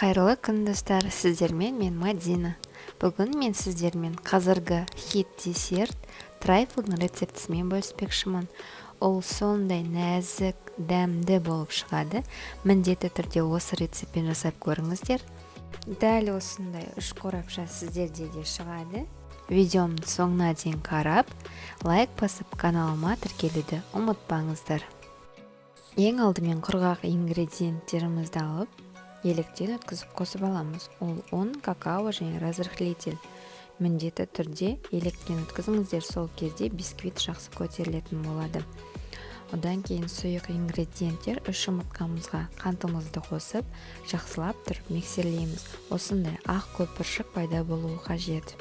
Қайырлы күн, достар! Сіздермен мен, Мадина. Бүгін мен сіздермен қазіргі хит десерт трайфлдың рецептісімен бөліспекшімін. Ол сондай нәзік, дәмді болып шығады. Міндетті түрде осы рецептпен жасап көріңіздер. Дәл осындай үш қорапша сіздерде де шығады. Видеомның соңына дейін қарап, лайк басып, каналыма тіркелуді ұмытпаңыздар. Ең алдымен құрғақ ингредиенттерімізді алып, електен өткізіп қосып аламыз. Ол ұн, какао және разрыхлитель. Міндетті түрде електен өткізіңіздер, сол кезде бисквит жақсы көтерілетін болады. Одан кейін сұйық ингредиенттер: үш жұмыртқамызға қантымызды қосып, жақсылап тұрып миксерлейміз. Осындай ақ көпіршік пайда болуы қажет.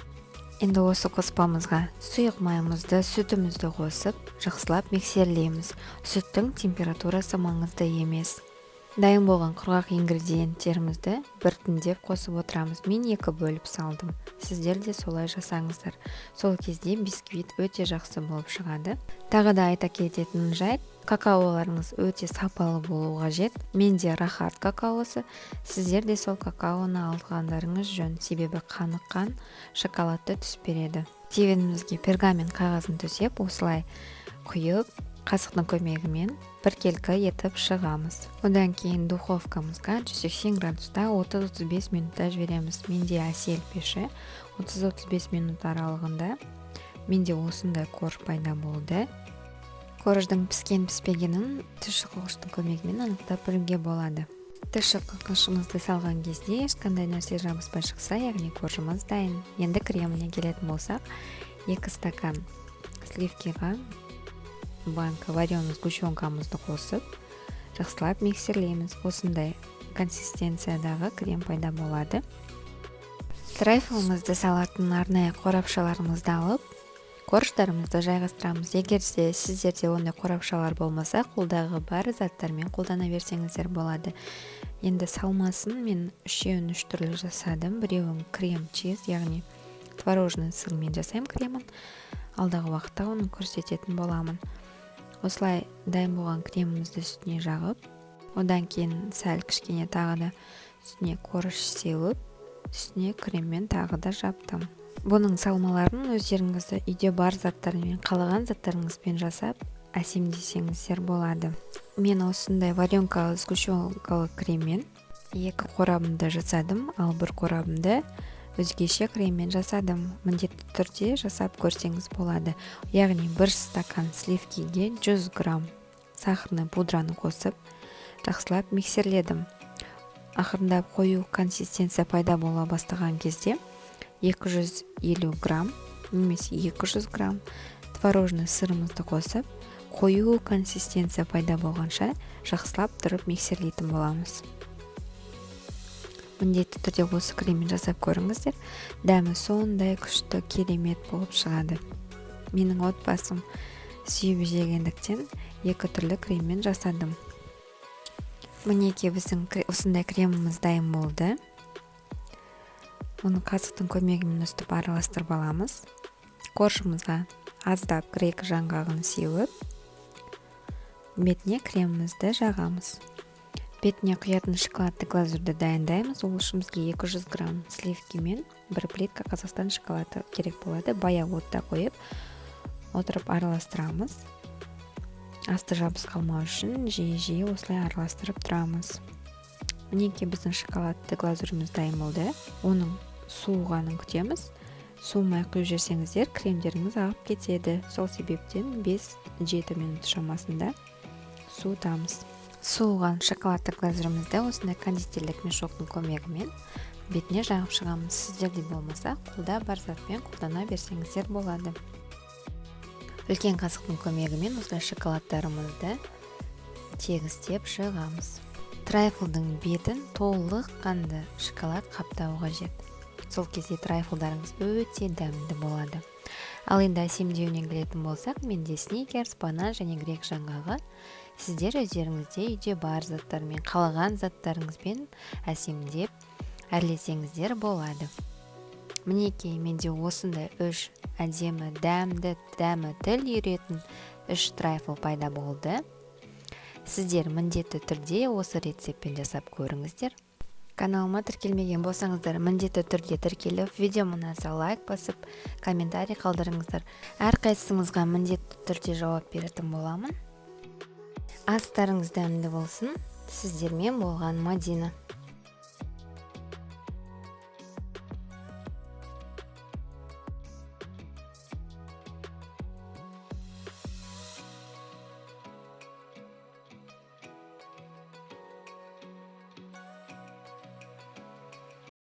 Енді осы қоспамызға сұйық майымызды, сүтімізді қосып, жақсылап миксерлейміз. Сүттің температурасы маңызды емес. Дайын болған құрғақ ингредиенттерімізді біртіндеп қосып отырамыз. Мен екі бөліп салдым, сіздер де солай жасаңыздар. Сол кезде бисквит өте жақсы болып шығады. Тағы да айта кететін жайт: какаоларыңыз өте сапалы болуы қажет. Менде Рахат какаосы. Сіздер де сол какаоны алғандарыңыз жөн, себебі қаныққан шоколадты түс береді. Тебенімізге пергамент қағазын төсеп, осылай құйып, қасықтың көмегімен біркелкі етіп шығамыз. Одан кейін духовкамызға 180 градуста 30-35 минутта жібереміз. Менде Әсел пеші. 30-35 минут аралығында менде осындай корж пайда болды. Корждың піскен піспегенін тіс шұқығыштың көмегімен анықтап білуге болады. Тіс шұқығышымызды салған кезде ешқандай нәрсе жабыспай шықса, яғни коржымыз дайын. Енді креміне келетін болсақ, 2 стакан сливкиға банка вареный сгущенкамызды қосып, жақсылап миксерлейміз. Осындай консистенциядағы крем пайда болады. Трайфлымызды салатын арнайы қорапшаларымызды алып, корждарымызды жайғастырамыз. Егер де сіздерде ондай қорапшалар болмаса, қолдағы бар заттармен қолдана берсеңіздер болады. Енді салмасын мен үшеуін үш түрлі жасадым. Біреуін крем чиз, яғни творожный сырмен жасаймын кремін. Алдағы уақытта оны көрсететін боламын. Осылай дайын болған кремімізді үстіне жағып, одан кейін сәл кішкене тағы да үстіне корж сеуіп, үстіне креммен тағы да жаптым. Бұның салмаларын өздеріңіз үйде бар заттармен, қалаған заттарыңызбен жасап, әсемдесеңіздер болады. Мен осындай варенкалы, сгущенкалы креммен екі қорабымды жасадым, ал бір қорабымды өзгеше креммен жасадым. Міндетті түрде жасап көрсеңіз болады. Яғни бір стакан сливкиге 100 грамм сахарный пудраны қосып, жақсылап миксерледім. Ақырындап қою консистенция пайда бола бастаған кезде 250 грамм немесе 200 грамм творожный сырымызды қосып, қою консистенция пайда болғанша жақсылап тұрып миксерлейтін боламыз. Міндетті түрде осы креммен жасап көріңіздер. Дәмі сондай күшті, керемет болып шығады. Менің отбасым сүйіп жегендіктен, екі түрлі креммен жасадым. Мінекей, біздің осындай креміміз дайын болды. Оны қасықтың көмегімен өстіп араластырып аламыз. Коржымызға аздап грек жаңғағын сеуіп, бетіне кремімізді жағамыз. Бетіне құятын шоколадты глазурьді дайындаймыз. Ол үшін бізге 200 грамм сливки мен бір плитка Қазақстан шоколады керек болады. Баяу отта қойып отырып араластырамыз. Асты жабысып қалмау үшін жиі-жиі осылай араластырып тұрамыз. Мінекей, біздің шоколадты глазуріміз дайын болды. Оның суығанын күтеміз. Суымай құйып жіберсеңіздер, кремдеріңіз ағып кетеді. Сол себептен 5-7 минут шамасында суытамыз. Суыған шоколадты глазурімізді осындай кондитерлік мешоктың көмегімен бетіне жағып шығамыз. Сіздерде болмаса, қолда бар затпен қолдана берсеңіздер болады. Үлкен қасықтың көмегімен осылай шоколадтарымызды тегістеп шығамыз. Трайфлдың бетін толыққанды шоколад қаптауы қажет. Сол кезде трайфлдарыңыз өте дәмді болады. Ал енді әсемдеуіне келетін болсақ, менде Сникерс, банан және грек жаңғағы. Сіздер өздеріңізде үйде бар заттармен, қалаған заттарыңызбен әсемдеп әрлесеңіздер болады. Мінекей, менде осындай үш әдемі, дәмді, дәмі тіл үйіретін үш трайфл пайда болды. Сіздер міндетті түрде осы рецептпен жасап көріңіздер. Каналыма тіркелмеген болсаңыздар, міндетті түрде тіркеліп, видеома лайк басып, комментарий қалдырыңыздар. Әрқайсыңызға міндетті түрде жауап беретін боламын. Астарыңыз дәмді болсын! Сіздермен болған Мадина.